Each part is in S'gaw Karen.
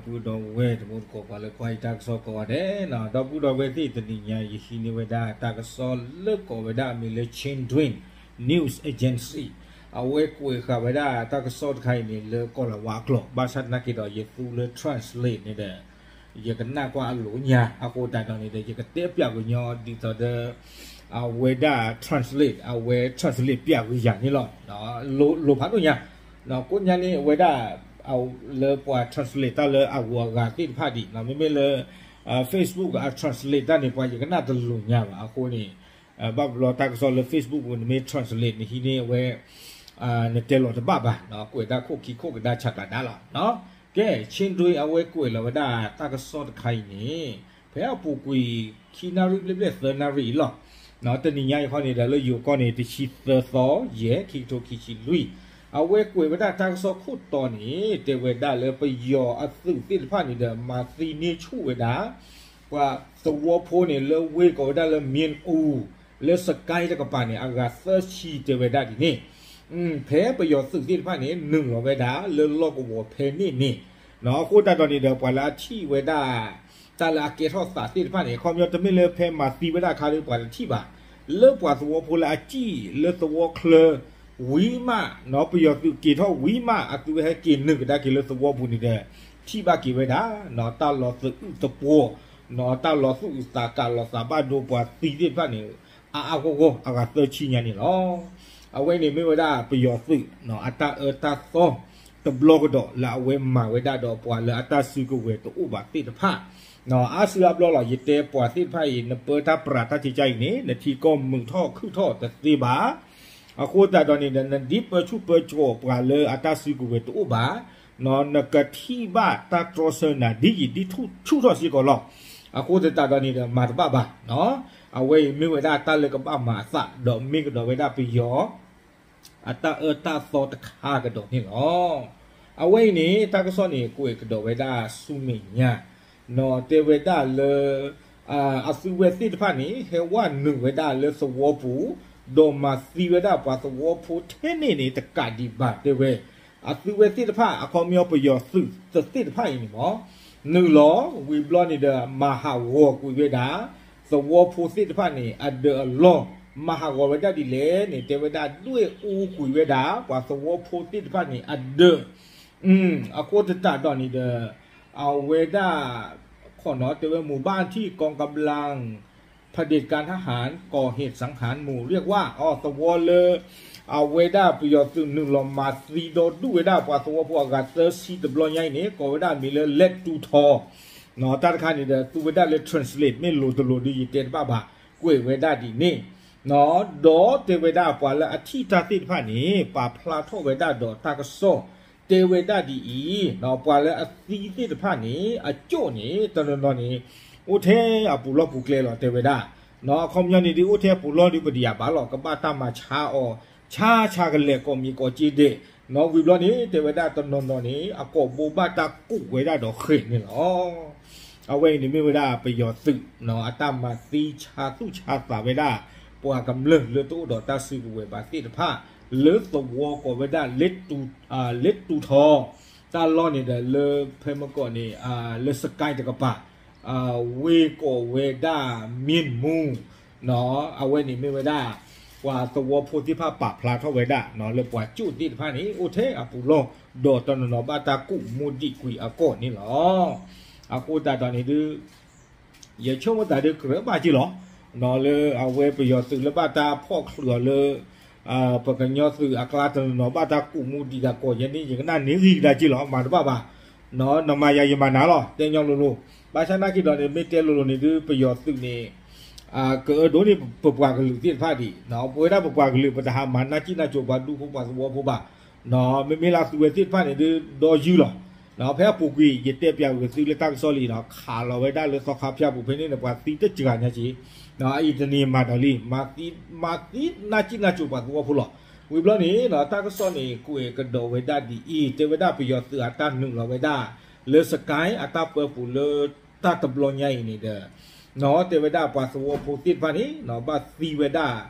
ဒီပုၢ်ဒီဝဲၢ်တံၤသကိး ပှၤလၢကွၢ်ယတၢ်ကစီၣ်ကိးဂၤဒဲး, ဒီပုၢ်ဒီဝဲၢ်သ့ၣ် တနံၤညါ ယဟံးန့ၢ်ဝဲဒၣ်တၢ်ကစီၣ်လၢကိးဝဲဒၣ်အမံၤလၢ Chin News Agency အဝဲကွဲးဃာ်ဝဲဒၣ်တၢ်ကစီၣ်တခါအံၤန့ၣ် လၢကီၢ်လၤဝါအကျိာ်, ဘၣ်ဆၣ်သနာ်က့ဒီး ယသူလၢ translate န့ၣ်ဒီး ယကနၣ်ကွၢ်အလိၤညါ, အဃိသတးဒီးန့ၣ်ဒီး ယကတဲပၠးကညီ ဒ်သိးဒီး အဝဲဒၣ် translate အဝဲ translate ပၠးဝဲယၤန့ၣ်လီၤ. လိၤဖးဒိၣ်ညါ, ကိးညါန့ၣ် အဝဲဒၣ် လၢပှၤ translate တၢ်လၢအဂုၤအဂၤသ့ၣ်တဖၣ်ဒံး, မ့မ့ၢ်လၢ Facebook အ translate တၢ်န့ၣ် ပှၤယကနၣ်တလိၤညါဘၣ်. အဃိန့ၣ် ဘၣ်ဘျီတၢ်ကစီၣ်လၢ Facebook ပူၤ နမ့ၢ် translate နဟံးန့ၢ်အဝဲ နတဲလီၤတဘၣ်ဘၣ်, ကွဲးတၢ်ခိၣ်ခံခိၣ်ကဒါဆးကျးဒါလီၤ. ကဲ Chin News အဝဲကွဲးလီၤဝဲဒၣ်တၢ်ကစီၣ်တခါအံၤန့ၣ် ဖဲအပူၤကွံာ် ခံနၣ်ရံၣ်ဘျဲၣ်ဘျဲၣ်သၢနၣ်ရံၣ်အံၤလီၤ. တနံၤညါအံၤခီန့ၣ်ဒီး လၢယိၤကီၢ်န့ၣ် တဆံသၢသီ ယဲၢ် ခံကထိခံဆံလွံၢ်, အဝဲကွဲးဝဲဒၣ်တၢ်ကစီၣ်ခိၣ်တီန့ၣ် တဲဝဲဒၣ်လၢပယီၤအသုးသ့ၣ်တဖၣ်န့ၣ်ဒီး မၤသံန့ၢ်ဆူၣ်ဝဲဒၣ် ပှၤသဝီဖိန့ၣ် လၢဝ့ၢ်ကိးဝဲဒၣ်လၢ မ့ၣ်အူ လၢစကဲတကပၤန့ၣ် အဂၤသၢဆံ တဲဝဲဒၣ်ဒ်န့ၣ်, ဖဲပယီၤသုးသ့ၣ်တဖၣ်န့ၣ် နုာ်လီၤဝဲဒၣ်လၢလီၢ်ကဝီၤဖဲန့ၣ်န့ၣ်, အဃိသတးဒီးန့ၣ်ဒီး ပှၤလၢအထံၣ်ဝဲဒၣ် တၢ်လၢအကဲထီၣ်သးသ့ၣ်တဖၣ်န့ၣ် အခီပညီတမ့ၢ်လၢဖဲမၤသံဝဲဒၣ်အခါဒီး ပှၤတထံၣ်ဘၣ်, လၢပှၤသဝီဖိလၢအစံၣ်လၢသဝီချၢ ဝံၤမး ပယီၤသုးက့ၤထီၣ်ဝံၤမး အသုဝဲဟဲက့ၤနုာ်ကဒါက့ၤလၢသဝီပူၤန့ၣ်ဒီး ထံၣ်ဘၣ်က့ၤဝဲဒၣ် တၢ်လီၤသအုးသပှီၤ, တၢ်လီၤသူၣ်အုးသးကးလီၤသးဘၣ်ဒိပှၤသံသ့ၣ်တဖၣ်န့ၣ် အါအါဂီၢ်ဂီၢ် အဂၤသၢဆံညါန့ၣ်လီၤ. အဝဲန့ၣ်မ့ၢ်ဝဲဒၣ်ပယီၤသုး အတၢ်အၢတၢ်သီ တဘျီကဒီးလၢအဝဲမၤဝဲဒၣ်ဒီးပှၤလၢအတၢ်စုကဝဲၤတအိၣ်ဘၣ်သ့ၣ်တဖၣ်, အါစုအါဘျီလီၤ. ယတဲပှၤသ့ၣ်တဖၣ်အံၤ နပၢတၢ်ပြးတၢ်ထံကါအံၤန့ၣ် နထံကီၢ်မုာ်ထီၣ်ခုၣ်ထီၣ်တသ့ဘၣ်. အဃိသတးဒီးန့ၣ်ဒီး နဒ်ပၢဆူၣ်ပၢစိးပှၤလၢအတၢ်စုကဝဲၤတအိၣ်ဘၣ် နကထံၣ်ဘၣ်တၢ်တြီဆၢနၤ ဒ်ယံာ်ဒ်ဆူၣ်ထီၣ်စ့ၢ်ကီးလီၤ. အဃိသတးဒီးန့ၣ်ဒီး မၤတဘၣ်ဘၣ်. အဝဲအံၤမ့ၢ်ဝဲဒၣ်တၢ်လၢကဘၣ်မၤအသး ဒီးမ့ၢ်ကဒီးဝဲဒၣ်ပယီၤ အတၢ်အၢတၢ်သီတခါကဒီးန့ၣ်လီၤ. အဝဲအံၤန့ၣ် တၢ်ကစီၣ်န့ၣ် ကွဲးကဒီးဝဲဒၣ်ဆူမဲာ်ညါ တဲဝဲဒၣ်လၢ အသုဝဲသ့ၣ်တဖၣ်န့ၣ် ဟဲဝဲနုာ်ဝဲဒၣ်လၢသဝီပူၤ ဒီးမၤသံဝဲဒၣ်ပှၤသဝီဖိထဲန့ၣ်န့ၣ် တကးဒံးဘၣ်တဲဝဲ အသုဝဲသ့ၣ်တဖၣ် အခီပညီပယီၤသုးသ့ၣ်တဖၣ်အံၤန့ၣ်မ့ၢ် နုာ်လီၤ ဝံၤဘျီန့ၣ်ဒီး မၤဟးဂီၤကွံာ်ဝဲဒၣ် သဝီဖိသ့ၣ်တဖၣ်န့ၣ် အဒၢးအလီၢ် မၤဟးဂီၤဝဲဒၣ်ဒ်လဲၣ်န့ၣ် တဲဝဲဒၣ် ဒွဲၣ်အူကွံာ်ဝဲဒၣ် ပှၤသဝီဖိသ့ၣ်တဖၣ်န့ၣ် အဒၢး အဃိသတးဒီးန့ၣ်ဒီး အဝဲဒၣ် ခီနီၤ တဲဝဲ หมู่บ้านที่กองกำลัง เผด็จการทหารก่อเหตุสังหารหมู่ เรียกว่า အီၤ သဝီလၢ အဝဲဒၣ်ပယီၤသုးနုာ်လီၤမၤသံဒီဒူၣ်ဝဲဒၣ်ပှၤသဝီဖိအဂၤသၢဆံတဘျီညါအံၤန့ၣ် ကိးဝဲဒၣ်မံၤလၢ လက်တူထောင် တၢ်တခါန့ၣ်ဒီး သူဝဲဒၣ်လၢ translate မ့ၢ်လိၤတလိၤဒီး ယတဲတဘၣ်ဘၣ် ကွဲးဝဲဒၣ်ဒ်န့ၣ် ဒီးတဲဝဲဒၣ်ပှၤလၢအထံၣ်တၢ်သ့ၣ်တဖၣ်န့ၣ် ပာ်ဖျါထီၣ်ဝဲဒၣ်ဒီးတၢ်ကစီၣ် တဲဝဲဒၣ်ဒ်အံၤ ပှၤလၢအသံသ့ၣ်တဖၣ်န့ၣ် အကၠိၣ်န့ၣ် တနီၤနီၤန့ၣ် အိၣ်ထဲအပူၤလီၢ်ပူၤကျဲလီၤ တဲဝဲဒၣ် အခီပညီန့ၣ်ဒုး အိၣ်ထဲအပူၤလီၢ်ဒုး ပဒံးယၤဘၣ်လီၤ ကဘၣ်တၢ်မၤဆါအီၤ ဆါဆါကလဲာ် ကိးမံၤကိးက့ဒဲး ဝံၤဘျီန့ၣ် တဲဝဲဒၣ်တနီၤနီၤန့ၣ် အကိာ်ဘိဘၣ်တၢ်ကူးဝဲဒၣ်ဒီးဃဲၤန့ၣ်လီၤ. အဝဲအံၤန့ၣ်မ့ၢ်ဝဲဒၣ်ပယီၤသုး အတၢ်မၤသံဆါသူၣ်ဆါသးဝဲဒၣ် ပှၤကမျၢၢ်လၢတအိၣ်ဒီးတၢ်စုကဝဲၤဘၣ်သ့ၣ်တဖၣ် လၢသဝီကိးဝဲဒၣ် လက်တူထောင် တၢ်လီၢ်န့ၣ်ဒီး လၢဖဲမကီးန့ၣ် လၢစကဲတကပၤ ဝ့ၢ်ကိးဝဲဒၣ် မ့ၣ်မူ အဝဲန့ၣ်မ့ၢ်ဝဲဒၣ် ပှၤသဝီဖိသ့ၣ်တဖၣ်ပာ်ဖျါထီၣ်ဝဲဒၣ် လၢပှၤကၠိၣ်သ့ၣ်တဖၣ်န့ၣ် အိၣ်ထဲအပူၤလီၢ် ဒီးတနီၤနီၤဘၣ်တၢ်ကူးမူဒံးကွံာ်အကိာ်န့ၣ်လီၤ. အဃိသတးဒီးန့ၣ်ဒုး ယဆိကမိၣ်သးဒုးကြၢးဘၣ်က့လီၤ. လၢအဝဲပယီၤသုးလၢဘၣ်တၢ်ဖီၣ်ချုးအီၤလၢ ပကညီသုးအကျါတနီၤနီၤဘၣ်တၢ်ကူးမူဒံးတၢ်ကိးယဲန့ၣ် ယကနၣ်န့ၢ်ဂံၢ်ကဒါက့လီၤ မၤတဘၣ်ဘၣ်. နမၤယၤယမၤနၤလီၤ တဲညီလိၤလိၤ. ဘၣ်ဆၣ်နာ်က့ဒီးန့ၣ် မ့ၢ်တဲလိၤလိၤန့ၣ်ဒုး ပယီၤသုးန့ၣ် ကအၢဒိၣ်န့ၢ်ပပှၤကလုာ်သ့ၣ်တဖၣ်ဒံး ပဝဲဒၣ်ပပှၤကလုာ် ပတဟးမၤနၢ်ကံၣ်နၢ်ကိၤပှၤဒူဖိပှၤသဝီဖိဘၣ်. မ့မ့ၢ်လၢသုဝဲသ့ၣ်တဖၣ်န့ၣ်ဒုး ဒီယုၢ်လီၤ. ဖဲအပူၤကွံာ် ယတဲပၠးဂ့ၤသုလၢတၢ်ကစီၣ်လံဒီး ခးလီၤဝဲဒၣ်လၢသီခါဖၠၣ်ပူၤဖဲန့ၣ်န့ၣ် ပှၤသံတစှၤညါက့ အအံၤတနံၤမၤဒီးလံ မၤသံနၢ်ကံၣ်နၢ်ကိၤပှၤသဝီဖိလီၤ. ဝံၤဘျီန့ၣ် တၢ်ကစီၣ်န့ၣ် ကွဲးကဒီးဝဲဒၣ်ဒ်အံၤ တဲဝဲဒၣ်ပယီၤသုးအတၢ်နုာ်လီၤဝဲဒၣ် လၢစကဲအတၢ်ပၢပူၤလၢတၢ်တဘျီညါအံၤန့ၣ်ဒီး တဲဝဲဒၣ်ပှၤသဝီဖိသ့ၣ်တဖၣ်န့ၣ် ဘၣ်သံဝဲဒၣ်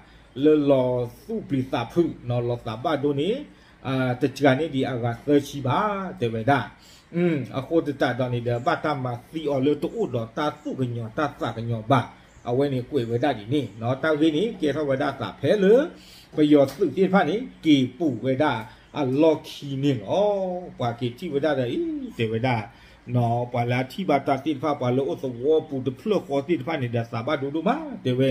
လၢလီၤသူၣ်ပျံၤသးဖုး လီၤသးဘၣ်ဒိန့ၣ် တစှၤန့ၢ်ဒံးအဂၤသၢဆံဘၣ် တဲဝဲဒၣ်. အဃိသတးဒီးန့ၣ်ဒီး ဘၣ်တၢ်မၤသံအီၤလၢတအိၣ်ဒီးတၢ်သူၣ်ကညီၤတၢ်သးကညီၤဘၣ်. အဝဲန့ၣ်ကွဲးဝဲဒၣ်ဒ်န့ၣ် တၢ်ဂ့ၢ်န့ၣ် ကဲထီၣ်ဝဲဒၣ်သးဖဲလၢ ပယီၤသုးသ့ၣ်တဖၣ်န့ၣ် က့ၤပူၤဝဲဒၣ်အလီၢ်ခံန့ၣ်လီၤ. ပှၤက့ၤထံၣ်ဝဲဒၣ်ဒီးအံၤ တဲဝဲဒၣ် ပှၤလၢအထံၣ်ဘၣ်တၢ်သ့ၣ်တဖၣ် ပှၤလၢအိၣ်သဝီပူၤတဖျၢၣ်ဃီသ့ၣ်တဖၣ်န့ၣ်ဒီး သးဘၣ်ဒိဒိၣ်မး တဲဝဲ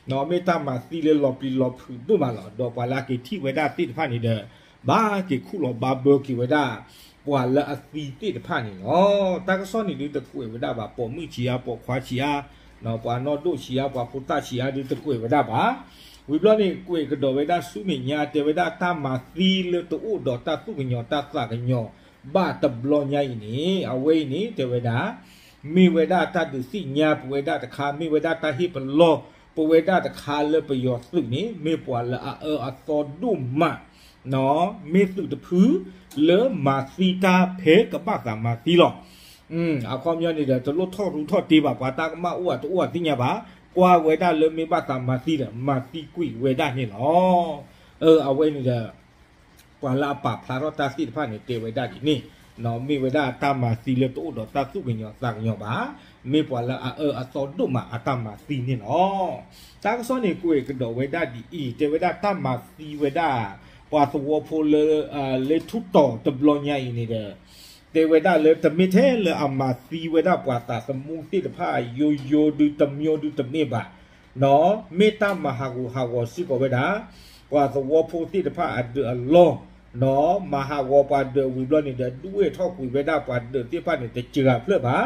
မ့ၢ်တၢ်မၤသံလၢလီၤပျံၤလီၤဖုးဒိၣ်မးလီၤ. ဒီးပှၤလၢအက့ၤထံၣ်ဝဲဒၣ်သ့ၣ်တဖၣ်န့ၣ်ဒီး ဘၣ်က့ၤခူၣ်လီၤဘၣ်ဘၢက့ၤဝဲဒၣ် ပှၤလၢအသံသ့ၣ်တဖၣ်န့ၣ်လီၤ. တၢ်ကစီၣ်န့ၣ်ဒုးတကွဲးဝဲဒၣ်ဘၣ် ပိာ်မုၣ်ဆံးအါ ပိာ်ခွါဆံးအါ ပှၤနီၢ်ဒိၣ်ဆံးအါ ပှၤဖိသၣ်ဆံးအါဒုးတကွဲးဝဲဒၣ်ဘၣ်. ဝံၤဘျီန့ၣ် ကွဲးကဒီးဝဲဒၣ်ဆူမဲာ်ညါ တဲဝဲဒၣ်တၢ်မၤသံလၢတအိၣ်ဒီးတၢ်သူၣ်ကညီၤတၢ်သးကညီၤဘၣ်တဘျီညါအံၤန့ၣ် အဝဲအံၤန့ၣ် တဲဝဲဒၣ် မ့ၢ်ဝဲဒၣ်တၢ်ဒုးသ့ၣ်ညါပဝဲဒၣ်တခါ မ့ၢ်ဝဲဒၣ်တၢ်ဟ့ၣ်ပလီၢ်ပဝဲဒၣ်တခါလၢပယီၤသုးန့ၣ် မ့ၢ်ပှၤလၢအအၢအသီဒိၣ်မး မ့ၢ်သုးတဖုလၢမၤသံတၢ်ဖဲကဘၣ်သးမၤသံလီၤ. အခီပညီန့ၣ်ဒီး တလိၣ်ထီၣ်ရူထီၣ်တ့ဘၣ် ပှၤတၢ်ကမၣ်အိၣ်အတအိၣ်အသ့ၣ်ညါဘၣ် ကွၢ်ဝဲဒၣ်လၢမ့ၢ်ဘၣ်သးမၤသံဒီး မၤသံကွံာ်ဝဲဒၣ်န့ၣ်လီၤ. အဝဲန့ၣ်ဒီး ပှၤလၢအပာ်ဖျါထီၣ်တၢ်သ့ၣ်တဖၣ်န့ၣ် တဲဝဲဒၣ်ဒ်န့ၣ် မ့ၢ်ဝဲဒၣ်တၢ်မၤသံလၢတအိၣ်ဒီးတၢ်သူၣ်ကညီၤသးကညီၤဘၣ် မ့ၢ်ပှၤလၢအအၢအသီဒိၣ်မးအတၢ်မၤသံန့ၣ်လီၤ. တၢ်ကစီၣ်န့ၣ် ကွဲးကဒီးဝဲဒၣ်ဒ်အံၤ တဲဝဲဒၣ်တၢ်မၤသံဝဲဒၣ် ပှၤသဝီဖိလၢ လၢထူၣ်တီၤတဘျီညါအံၤန့ၣ်ဒီး တဲဝဲဒၣ်လၢတမ့ၢ်ထဲလၢအမၤသံဝဲဒၣ်ပှၤသးသမူသ့ၣ်တဖၣ်ယိယိဒုးတမံၤဒုးတမ့ၢ်ဘၣ် မ့ၢ်တၢ်မၤဟးဂူာ်ဟးဂီၤစ့ၢ်ကီးဝဲဒၣ် ပှၤသဝီဖိသ့ၣ်တဖၣ်အဒၢးအလီၢ် မၤဟးဂီၤပှၤဒၢးဝံၤဘျီန့ၣ်ဒီး ဒွဲၣ်ထီၣ်ကွံာ်ဝဲဒၣ်ပှၤဒၢးသ့ၣ်တဖၣ်န့ၣ် တစှၤဖျၢၣ်ဘၣ်.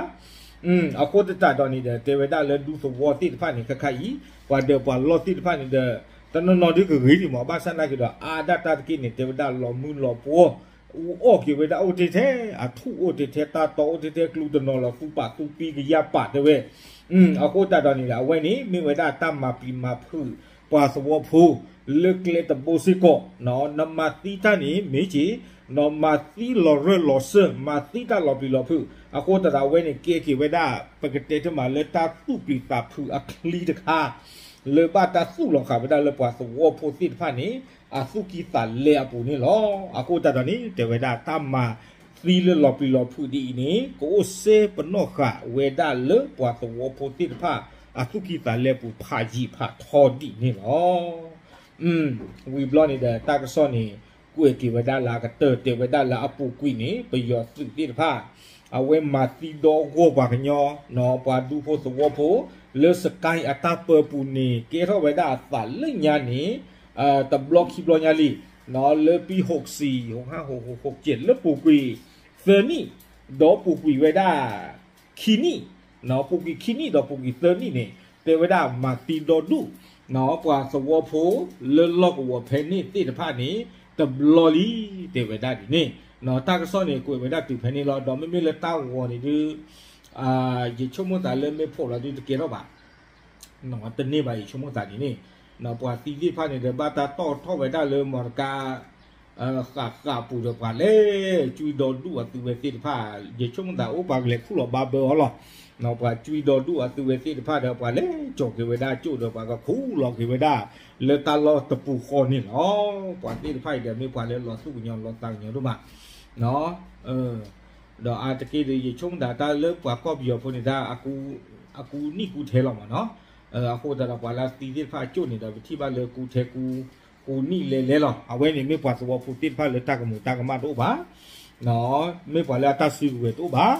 အဃိသတးဒီးန့ၣ်ဒီး တဲဝဲဒၣ်လၢဒူသဝီသ့ၣ်တဖၣ်န့ၣ် ခဲခါအံၤ ပှၤဒၢးပှၤလီၢ်သ့ၣ်တဖၣ်န့ၣ်ဒီး တနီၤနီၤဒုးကဂ့ၤဒံးမး ဘၣ်ဆၣ်နာ်က့ဒီး အါဒၣ်တၢ်တက့ၢ်န့ၣ် တဲဝဲဒၣ်လီၤမုၢ်လီၤပှီၢ် အူအီၣ်က့ၤဝဲဒၣ်အိၣ်တ့ၢ်ထဲ အထူၣ်အိၣ်တ့ၢ်ထဲ တၢ်တီအိၣ်တ့ၢ်ထဲ ကျူတနီၤလီၤသူပာ်သူပံကယၢ်ပာ်တဲဝဲ အဃိသတးဒီးန့ၣ်ဒီး အဝဲန့ၣ် မ့ၢ်ဝဲဒၣ်တၢ်မၤပျံၤမၤဖုး ပှၤသဝီဖိ လၢကျဲတဘိစ့ၢ်ကီး နမၤသံတၢ်န့ၣ် မ့ၢ်က့ၤ နမၤသံလီၤရၢၢ်လီၤစၢၢ် မၤသံတၢ်လီၤပျံၤလီၤဖုး အဃိသတးဒီး အဝဲန့ၣ်ကဲက့ၤဝဲဒၣ် ပကတဲတမးလၢတၢ်သူၣ်ပျံၤသးဖုးအချံတခါ လၢဘၣ်တၢ်သူၣ်လီၤဃာ်ဝဲဒၣ်လၢပှၤသဝီဖိသ့ၣ်တဖၣ်န့ၣ် အသူၣ်ကံၢ်သးလဲအပူၤန့ၣ်လီၤ. အဃိသတးဒီးန့ၣ် တဲဝဲဒၣ်တၢ်မၤသံလၢလီၤပျံၤလီၤဖုးဒ်အံၤန့ၣ် ကအိၣ်စ့ပနီၣ်ဃာ်ဝဲဒၣ်လၢပှၤသဝီဖိသ့ၣ်တဖၣ် အသူၣ်ကံၢ်သးလဲပူၤဖးယံာ်ဖးထီဒ်န့ၣ်လီၤ. ဝံၤဘျီန့ၣ်ဒီး တၢ်ကစီၣ်န့ၣ် ကွဲးက့ၤဝဲဒၣ်လၢအကတၢၢ် တဲဝဲဒၣ်လၢအပူၤကွံာ်န့ၣ် ပယီၤသုးသ့ၣ်တဖၣ် အဝဲမၤသံဒီဂီၢ်ပှၤကညီ ပှၤဒူဖိသဝီဖိ လၢစကဲအတၢ်ပၢပူၤန့ၣ် ကဲထီၣ်ဝဲဒၣ်အသးလၢညါန့ၣ် တဘျီခံဘျီညါလံ လၢပံဟိးဆံး ဟိးဟး ဟိးဟိး ဟိးကဲး လၢပူၤကွံာ်သၢနံၣ် ဒီးပူၤကွံာ်ဝဲဒၣ် ခံနံၣ် ပူၤကွံာ်ခံနံၣ်ဒီးပူၤကွံာ်သၢနံၣ်န့ၣ် တဲဝဲဒၣ်မၤသံဒီဒူၣ် ပှၤသဝီဖိလၢလီၢ်ကဝီၤဖဲန့ၣ်သ့ၣ်တဖၣ်န့ၣ် တဘျီလံ တဲဝဲဒၣ်ဒ်န့ၣ် တၢ်ကစီၣ်န့ၣ် ကွဲးဝဲဒၣ်တုၤဖဲန့ၣ်လီၤ. ဒီးမ့မ့ၢ်လၢတၢ်ဂီၤန့ၣ်ဒုး ယဆိကမိၣ်သးလၢမ့ၢ်ဖီၣ်လီၤဒုးတကဲထီၣ်ဘၣ် တန့ၢ်ဘၣ် ယဆိကမိၣ်သးဒ်န့ၣ် ပှၤသံသ့ၣ်တဖၣ်န့ၣ်ဒီး ဘၣ်တၢ်တီၣ်ထီၣ်ဝဲဒၣ်လၢမီတကါ ဃးဃးပူၤဒီးပှၤလဲၤကွံဒီဒူၣ်အသုဝဲသ့ၣ်တဖၣ် ယဆိကမိၣ်သးအိၣ်ပှၤကလဲၤခူၣ်လီၤဘၣ်ဘၢအီၤလီၤ. ပှၤကွံဒီဒူၣ်အသုဝဲသ့ၣ်တဖၣ်ဒီး ပှၤလဲၤကၠီၤက့ၤဝဲဒၣ်ကၠိၣ်ဒီးပှၤကခူၣ်လီၤက့ၤဝဲဒၣ် လၢတၢ်လီၢ်တပူၤဃီန့ၣ်လီၤ. ပှၤသ့ၣ်တဖၣ်အံၤဒီး မ့ၢ်ပှၤလၢလီၤသူၣ်ကညီၤလီၤသးကညီၤဒိၣ်မး ဒီးအါတက့ၢ်ဒီး ယဆိကမိၣ်သးတၢ်လၢပှၤကီၢ်ပယီၤဖိန့ၣ် တၢ်အကူနံၣ်ကူထဲလီၤမးနီၤ. အဃိသတးဒီး ပှၤလၢသံသ့ၣ်တဖၣ်အကၠိၣ်န့ၣ်ဒီး ပထံၣ်ဘၣ်လၢကူထဲကူ ကူနံၣ်လဲၤလဲၤလီၤ. အဝဲန့ၣ်မ့ၢ်ပှၤသဝီဖိသ့ၣ်တဖၣ်လၢတၢ်ကမူၤတၢ်ကမၣ်တအိၣ်ဘၣ် မ့ၢ်ပှၤလၢအတၢ်စုကဝဲၤတအိၣ်ဘၣ်,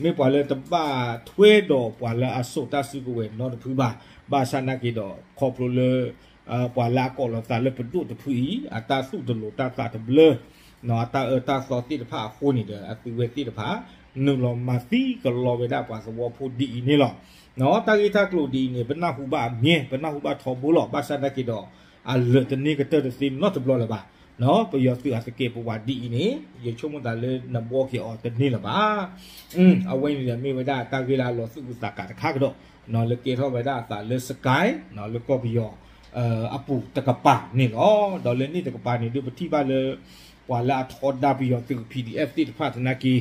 မ့ၢ်ပှၤလၢတဘၣ်ထွဲဒီးပှၤလၢအစိာ်တၢ်စုကဝဲၤနီတဖုဘၣ်. ဘၣ်ဆၣ်နာ်က့ဒီး ခီဖျိလၢ ပှၤလၢအကိးလီၤသးလၢပဒိၣ်တဖုအံၤ အတၢ်သူၣ်တလိၤတၢ်သးတဘျၢ အတၢ်အၢတၢ်သီသ့ၣ်တဖၣ်အဃိန့ၣ်ဒီး အသုဝဲသ့ၣ်တဖၣ် နုာ်လီၤမၤသံကလီဝဲဒၣ်ပှၤသဝီဖိဒ်အံၤန့ၣ်လီၤ. တၢ်ဂ့ၢ်တၢ်ကျိၤဒ်အံၤန့ၣ် ပနၢ်ဟူဘၣ်အမြဲ ပနၢ်ဟူဘၣ်ထီဘိလီၤ. ဘၣ်ဆၣ်နာ်က့ဒီး အလၢာ်တန့ၢ်ကတၢၢ်တသ့နီတဘျီလၢၤဘၣ်. ပယီၤသုးအသကဲးပဝးဒ်အံၤန့ၣ် ယဆိကမိၣ်သးလၢနဘှီက့ၤအီၤတန့ၢ်လၢၤဘၣ်. အဝဲန့ၣ်ဒီးမ့ၢ်ဝဲဒၣ်တၢ်ဂ့ၢ်လၢအလီၤသူၣ်အုးသးကးတခါကဒီး လၢကဲထီၣ်ဝဲဒၣ်အသးလၢစကဲ လၢကီၢ်ပယီၤ အပူၤတကပၤန့ၣ်လီၤ. ဒီးလၢန့ၣ်တကပၤန့ၣ်ဒုး ပထံၣ်ဘၣ်လၢ ပှၤလၢအထီဒါပယီၤသုး PDF သ့ၣ်တဖၣ်သနာ်က့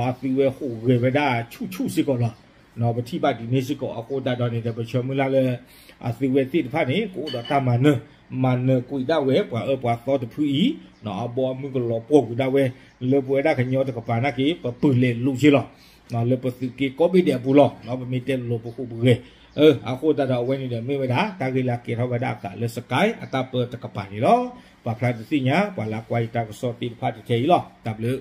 အသုဝဲဟူးဂဲၤဝဲဒၣ်ဆူၣ်ဆူၣ်စ့ၢ်ကီးလီၤ. ပထံၣ်ဘၣ်ဒ်န့ၣ်စ့ၢ်ကီး အဃိသတးဒီးန့ၣ်ဒီး ပဆၢမုၢ်လၢ်လၢ အသုဝဲသ့ၣ်တဖၣ်န့ၣ် ကအိၣ်ဒီးတၢ်မၤနၢၤ မၤနၢၤကွံာ်ဒၣ်ဝဲပှၤအၢပှၤသီတဖုအံၤ, အဘီအမုၢ်ကလီၤပှီၢ်ကွံာ်ဒၣ်ဝဲ, လၢပဝဲဒၣ်ကညီတကပၤနာ်က့ ပပုာ်လဲၤလိာ်က့လီၤ. လၢပသုးက့ကိးဘ့ၣ်ဒဲးအပူၤလီၤ. ပမ့ၢ်တဲလိၤပဃိပဂဲၤ, အဃိသတးဒီးအဝဲန့ၣ်ဒီးမ့ၢ်ဝဲဒၣ် တၢ်ဂ့ၢ်လၢကဲထီၣ်ဝဲဒၣ်အသးလၢ Sky အတၢ်ပၢတကပၤန့ၣ်လီၤ. ပာ်ဖျါဒုးသ့ၣ်ညါ ပှၤလၢကွၢ်ယတၢ်ကစီၣ်သ့ၣ်တဖၣ်တထဲအံၤလီၤ. တၢ်ဘျုး